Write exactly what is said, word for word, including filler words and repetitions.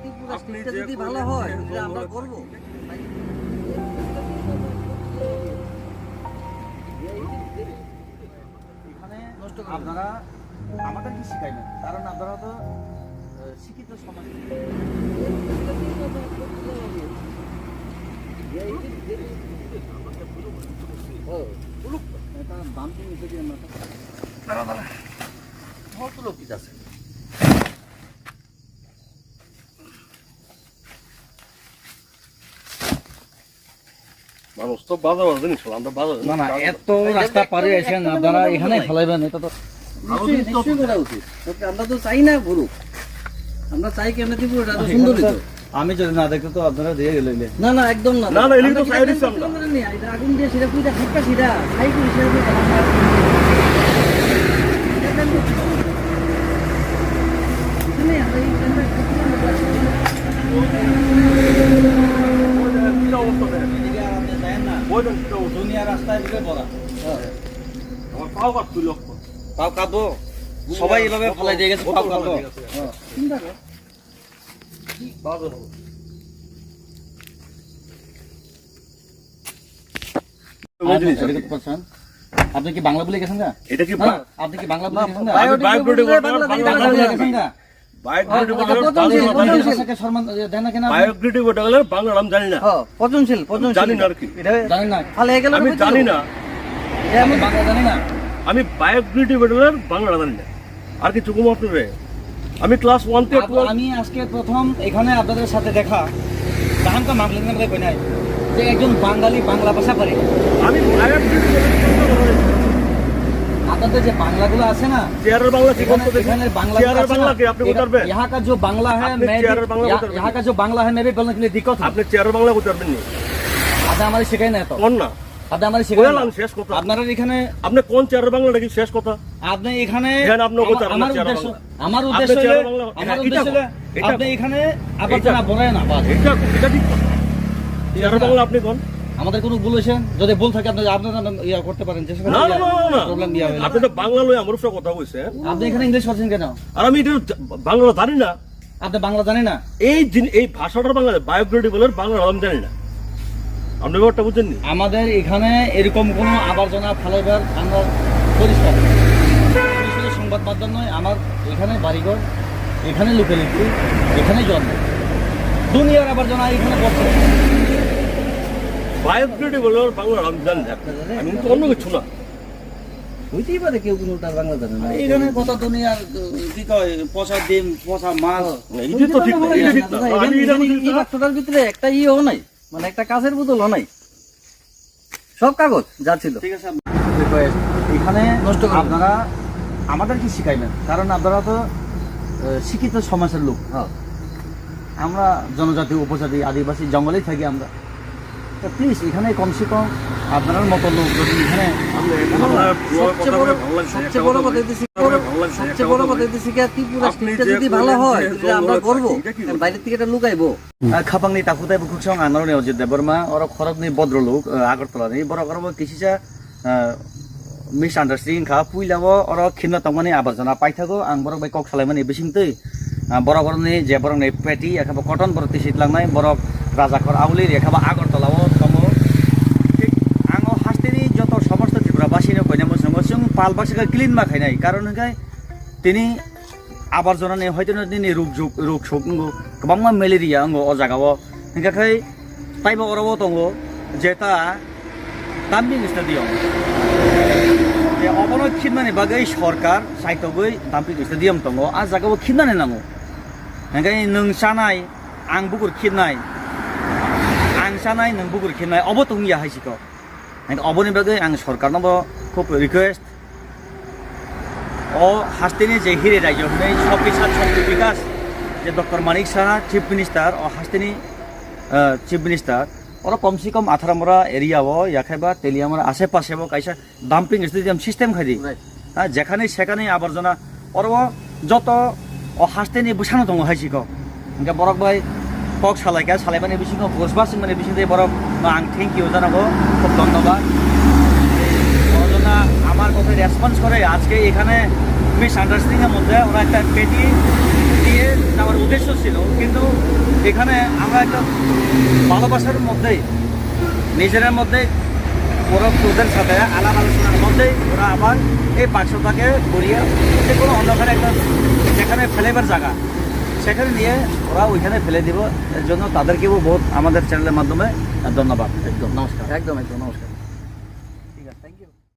ত্রিপুরা স্টেটটা যদি ভালো হয়, তাহলে আমরা করবো। এখানে আপনারা আমাদেরকে শিখাইবেন, কারণ আপনারা তো, আহ, শিক্ষিত সমাজ। এটা বাম দিকে যদি আমরা দাঁড়া, দাঁড়া। ভদ্রলোক কি আছে? মানুষ তো বাজার বাজার জিনিস হলো, আমরা বাজার না, না, এত রাস্তা পারে এসে না, আপনারা এখানে ফেলাইবেন, এটা তো নিশ্চয়ই, নিশ্চয়ই করা উচিত। আমরা তো চাই না ঘুরুক, আমরা চাই কেন দিব, এটা তো সুন্দরই তো। আমি যদি না দেখতে তো আপনারা দিয়ে গেলেন। না, না, একদম না। না, না, এগুলো তো আমরা চাই দিচ্ছি আমরা। এটা আগুন দিয়ে সেটা পুরো হালকা সেটা, ছাই করে সেটা পুরো আমরা এখানে আমরা এই ওই দেখেন কি অবস্থা দেখেন। এদিকে আর আপনি যায়েন না। ওই দেখেন কি অবস্থা। দুনিয়া রাস্তায় দিলে বড়। হ্যাঁ। আমার পাও কাঁপতো লক্ষ্য। পাও কাঁপবো? সবাই এভাবে ফালাই দিয়ে গেছে, পাও কাঁপবো। হ্যাঁ। চিন্তা কর। আপনি কি বাংলা ভুলে গেছেন গা? এটা কি না, বা-, আপনি কি বাংলা ভুলে গেছেন গা? আমি biodegradable বাংলা, বাংলা ভুলে গেছেন গা? Biodegradable বাংলা পচনশীল, পচনশীল। Biodegradable বাংলা আমি জানি না। হ্যাঁ, পচনশীল, পচনশীল। জানি না আর কি। এটা জানেন না? তাহলে এগুলো আমি জানি না। এটা আমি বাংলা জানি না। আমি biodegradable বাংলা জানি না। আর কিছু কম আপনারে। আমি class one থেকে আপ-, twelve আমি আজকে প্রথম এখানে আপনাদের সাথে দেখা। তাহানকা মামলা নিয়ে আমরা কই নাই যে একজন বাঙালি বাংলা ভাষা পারে। আমি biodegradable। আপনাদের যে বাংলাগুলো আছে না, চেয়ারের বাংলা কি এখানে, বলতে দেখি? এখানে বাংলা চেয়ারের আছে বাংলা না? কি আপনি এটা, বলতে পারবেন? यहाँ का जो बांग्ला है, আপনি मैं भी, চেয়ারের বাংলা यहाँ, বলতে পারবেন? यहाँ का जो बांग्ला है, मैं भी बोलने के लिए दिक्कत है। আপনি চেয়ারের বাংলা বলতে পারবেন নি? আচ্ছা, আমার শিখাই না তো। কোন না? আপনি আমার শিখাই না। বললাম শেষ কথা। আপনারা এখানে আপনি কোন চেয়ারের বাংলাটা কি শেষ কথা? আপনি এখানে এখানে আপনি আমার, বলতে পারবেন না আমার চেয়ারের উদ্দেশ্য, বাংলা। আমার আপনি উদ্দেশ্য চেয়ারের হলো, বাংলা, আমার এটা উদ্দেশ্য কিটা হলো কথা? আপনি এখানে আবার এটা, না বলেন না, বাস। এটা, এটা ঠিক কথা। চেয়ারের বাংলা আপনি কোন? আমাদের কোনো ভুল হয়েছে? যদি ভুল থাকে আপনি, আপনারা ইয়া করতে পারেন, যে না, না, না, না, না। Problem ইয়া হইলো। আপনি তো বাংলা লয়ে আমার উপরে কথা কইছে, হ্যাঁ? আপনি এখানে ইংলিশ করছেন কেন? আর আমি এটা বাংলা জানি না। আপনি বাংলা জানেন না? এই জিন-, এই ভাষাটার বাংলা, biodegradable এর বাংলা আমি জানি না। আপনি ব্যাপারটা বুঝেননি? আমাদের এখানে এরকম কোনো আবর্জনা ফালাইবার আমরা পরিষ্কার। আমি শুধু সংবাদ মাধ্যম নয়, আমার এখানে বাড়িঘর, এখানে লোকালিটি, এখানে জন্ম। দুনিয়ার আবর্জনা এখানে পড়ছে। Biodegradable এর বাংলা আমি জানি না। আমি কিন্তু অন্য কিছু না। হইতেই পারে কেউ কোনো তার বাংলা জানে না। এখানে কত দুনিয়ার, কি কয়, পচা ডিম, পচা মাছ। না, এটা তো ঠিক না, এটা ঠিক না। এখানে, আমি এটা এখানে বুঝি এই না। বাক্সটার ভিতরে একটা ইয়েও নাই, মানে একটা কাচের বোতলও নাই, সব কাগজ যা ছিল। ঠিক আছে, আপনি request, এখানে নষ্ট করবেন না। আপনারা আমাদেরকে শিখাইবেন, কারণ আপনারা তো, আহ, শিক্ষিত সমাজের লোক। হ্যাঁ। আমরা জনজাতি, উপজাতি, আদিবাসী, জঙ্গলেই থাকি আমরা। তো please, এখানে কমসে কম আপনার মতো লোক যদি এখানে আমরা এখানে আমরা সবচেয়ে কথা বড়, বলে ভালো লাগছে, সবচেয়ে একটা বড় কথা কথা বলি। হইতেছে কি, ভালো লাগছে, সবচেয়ে একটা বড় কথা কথা বলি। হইতেছে কি, ত্রিপুরা আপনি স্টেটটা যে যদি ভালো কইলেন হয়, যে তাহলে আমরা জঙ্গল করবো। থাকি, এটা কি কথা? বাইরে থেকে এটা লুকাইবো। Ah, khapangni takhuk tei bukhuksong ang norokni Ajit Debbarma, oro khoroknwi bodrolok, ah, Agartala ni. Borok oro bo kisisa, ah, misunderstanding kha. Puila o oro khimna tongmani abarjona paithago, ang borok bai kok salaimani bisingtwi, ah, borok oroni je borokni peti, ekha bo cotton borok tisi tlangnai, borok Rajakhor Auli, ekha bo Agartala o tongo. Thik ang o hasteni joto somosto Tripura basino koina muchungo, chwng pal baksa khe clean ma khainai, karon hwnkhe tini abarjona ni hoito nini ruk juk, ruk suk wngo, kwbangma malaria wngo o jaga o. Hingkha khe taibo oro o tongo jeta dumping stadium. Je obono khimnani bagwi sorkar saitogwi dumping stadium tongo, a jaga o khimnani nango. Hingkhe nwng chanai, ang bukur khimnai, ang chanai, nwng bukur khimnai, obo tongya hai sikho. Hingkhe oboni bagwi ang sorkarno bo khub request, o hasteni je Hiri Rajyo hwnwi Shakti Sat Shakti Bikas, je Doctor Manik Saha Chief Minister, o hasteni, eh, Chief Minister, oro komse kom Atharamura area o, yakhaiba Teliamura ashe pashe bo kaisa dumping stadium system khai di. Right. Ha, jekhane sekhane aborjona, oro o joto o hasteni bwsano tongo hai sikho. Hingke borok bai kok salai kha, salaimani bisingo, buj basingmani bisingtwi borok no ang thank you janago, khub dhonnobad. Oro jona amar kotha response kore, ajke ekhane misunderstanding er moddhe ora ekta peti diye, amar uddeshyo ছিল, কিন্তু এখানে আমরা একটা ভালোবাসার মধ্যেই, নিজেদের মধ্যে, ওরা ওদের সাথে আলাপ আলোচনার মধ্যেই ওরা আবার এই বাক্সটাকে ঘুরিয়ে যে কোনো অন্ধকারে একটা, যেখানে ফেলেবার জায়গা, সেখানে নিয়ে ওরা ওইখানে ফেলে দিব। এর জন্য তাদেরকেও বহুত আমাদের চ্যানেলের মাধ্যমে ধন্যবাদ। একদম। নমস্কার। একদম, একদম, নমস্কার।